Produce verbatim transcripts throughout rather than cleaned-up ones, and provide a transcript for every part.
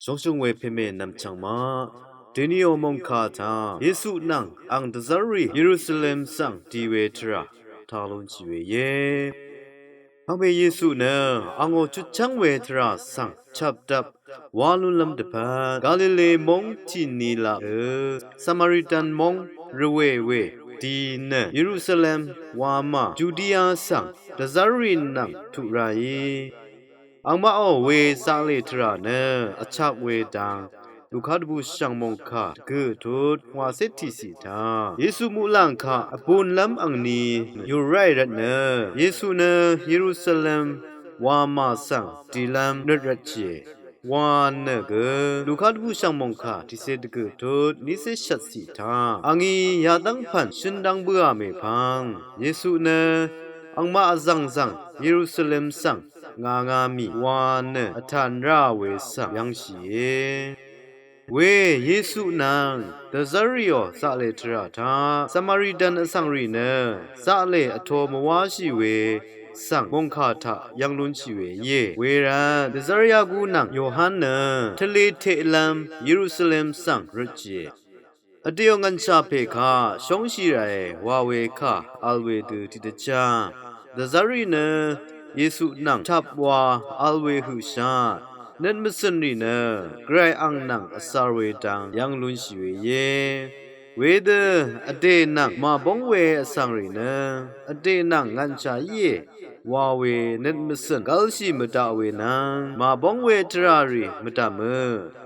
Shóngshø̀ng we pèmè nv̀mchv̀ng ma. Dèní ò mòngkà taq Yesu nvng ang dvzv́rrì Yerusalem svng di we tvrà taq lúnshì we íe. Vpv̀ng we Yesu nø angò chutchv́ng we tvrà svng chvpdvp wá lúnlv́m dvpvt Galile móng tìni laq ø Samaritan móng rvwè we di nø Yerusalem wamà Judia svng dvzv́rrì nvng tuq raí. Angmaqò we zaqlè tvrà nø vchak we dang Luka dvbùshv̀ng mòngkà dvgø̀ tut ngwàcé tiqciq taq Yesu muqlàng kaq vbunlv́m angni yùr ráì rvtnø Yesu nø Yerusalem wamà svng dilv́m nøt rvtshìe wa nø gø Luka dvbùshv̀ng mòngkà tiqcé dvgø̀ tut nícé shvtciq taq angí yadv́ng pv̀n shøn dvng bøà mèpvng Yesu nø angmaq vzv̀ngzv̀ng Yerusalem svng nganga mì wa nø vtàn rá we svng yv́ngshìe. We Yesu nvng dvzv́rrìò zaqlè tvrà taq Samaritan vsvngrì nø zaqlè vto mvwáshì we svng mòngkà taq yv́ng lúnshì we íe. Wervt dvzv́r yagu nvng Yohan nø tvlē teqlv́m Yerusalem svng røtshìe. Vdèò ngv̀nshà pè kaq shóngshì ràe wa we kà vl we dø tiqdvchá dvzv́rrì nø Yesu nvng tvp wa vl we høqshaq nøt mvcø̀nrì nø Gvray ang nvng vcār we dang yv́ng lúnshì we íe. Wedø vdè nvng màbóng we vsvngrì nø vdè nvng ngv̀nshà íe wa we nøt mvcø̀n gv́lshì mvdaq we nvng màbóng we tvràrì mvdv̀mø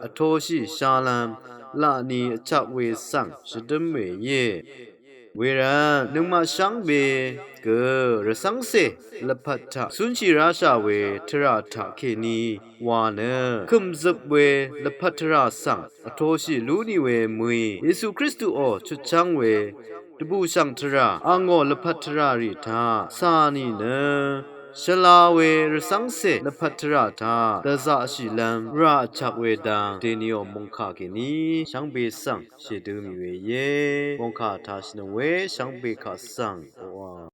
vtoshì shalv̄m laqni vchak we svng shvdǿm we íe. Wervt nøngmaq shvngbe gø rvcv́ngcè lvpat taq cúnshì ráshà we tvrà taqkèní wa nø kø̀mzøp we lvpat tvrà svng vtoshì lú nì we mø̀í Yesu Kristuò chutchv́ng we dvbùshv̀ng tvrà angò lvpat tvràrì taq cà nìnø shvla we rvcv́ngcè lvpat tvrà taq dvzaqshìlv́m rà vchak we dang dèníò mòngkà kèní shvngbe svng shèdø mì we íe. Mòngkà taq shvnøng we shvngbe kaq svng oqà